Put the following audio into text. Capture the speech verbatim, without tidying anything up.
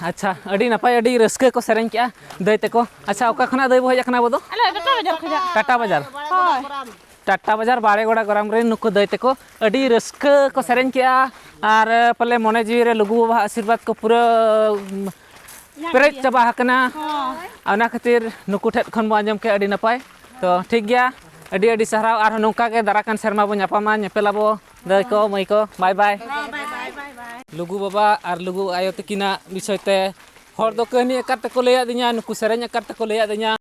ᱟᱪᱪᱷᱟ, ᱟᱹᱰᱤ ᱱᱟᱯᱟᱭ, ᱟᱹᱰᱤ ᱨᱟᱹᱥᱠᱟᱹ ᱠᱚ ᱥᱮᱨᱮᱧ ᱠᱮᱜᱼᱟ ᱫᱟᱹᱭ ᱛᱟᱠᱚ᱾ ᱟᱪᱪᱷᱟ, ᱚᱠᱟ ᱠᱷᱚᱱᱟᱜ ᱫᱟᱹᱭ ᱵᱚ ᱦᱮᱡ ᱟᱠᱟᱱᱟ ᱟᱵᱚ ᱫᱚ? ᱟᱞᱮ ᱴᱟᱴᱟ ᱵᱟᱡᱟᱨ ᱠᱷᱚᱱᱟᱜ᱾ ᱴᱟᱴᱟ ᱵᱟᱡᱟᱨ? ᱦᱳᱭ᱾ ᱴᱟᱴᱟ ᱵᱟᱡᱟᱨ ᱵᱟᱲᱮᱜᱚᱲᱟ ᱜᱚᱨᱟᱢ ᱨᱮᱱ ᱱᱩᱠᱩ ᱫᱟᱹᱭ ᱛᱟᱠᱚ ᱟᱹᱰᱤ ᱨᱟᱹᱥᱠᱟᱹ ᱠᱚ ᱥᱮᱨᱮᱧ ᱠᱮᱜᱼᱟ᱾ ᱟᱨ ᱯᱟᱞᱮ ᱢᱚᱱᱮ ᱡᱤᱣᱤ ᱨᱮ ᱞᱩᱜᱩ ᱵᱟᱵᱟᱣᱟᱜ ᱟᱥᱤᱨᱵᱟᱫᱽ ᱠᱚ ᱯᱩᱨᱟᱹ ᱯᱮᱨᱮᱡ ᱪᱟᱵᱟ ᱟᱠᱟᱱᱟ᱾ ᱦᱳᱭ᱾ ᱚᱱᱟ ᱠᱷᱟᱹᱛᱤᱨ ᱱᱩᱠᱩ ᱴᱷᱮᱱ ᱠᱷᱚᱱ ᱵᱚ ᱟᱸᱡᱚᱢ ᱠᱮᱜᱼᱟ, ᱟᱹᱰᱤ ᱱᱟᱯᱟᱭ᱾ ᱛᱚ ᱴᱷᱤᱠ ᱜᱮᱭᱟ, ᱟᱹᱰᱤ ᱟᱹᱰᱤ ᱥᱟᱨᱦᱟᱣ᱾ ᱟᱨᱦᱚᱸ ᱱᱚᱝᱠᱟ ᱜᱮ ᱫᱟᱨᱟ ᱠᱟᱱ ᱥᱮᱨᱢᱟ ᱵᱚ ᱧᱟᱯᱟᱢᱟ, ᱧᱮᱯᱮᱞ ᱟᱵᱚ᱾ ᱫᱟᱹᱭ ᱠᱚ, ᱢᱟᱹᱭ ᱠᱚ, ᱵᱟᱭ ᱵᱟᱭ᱾ ᱞᱩᱜᱩ ᱵᱟᱵᱟ ᱟᱨ ᱞᱩᱜᱩ ᱟᱭᱳ ᱛᱟᱹᱠᱤᱱᱟᱜ ᱵᱤᱥᱚᱭ ᱛᱮ ᱦᱚᱲ ᱫᱚ ᱠᱟᱹᱦᱱᱤ ᱟᱠᱟᱨ ᱛᱮᱠᱚ ᱞᱟᱹᱭ ᱟᱹᱫᱤᱧᱟ, ᱱᱩᱠᱩ ᱥᱮᱨᱮᱧ ᱟᱠᱟᱨ ᱛᱮᱠᱚ ᱞᱟᱹᱭ ᱟᱹᱫᱤᱧᱟ᱾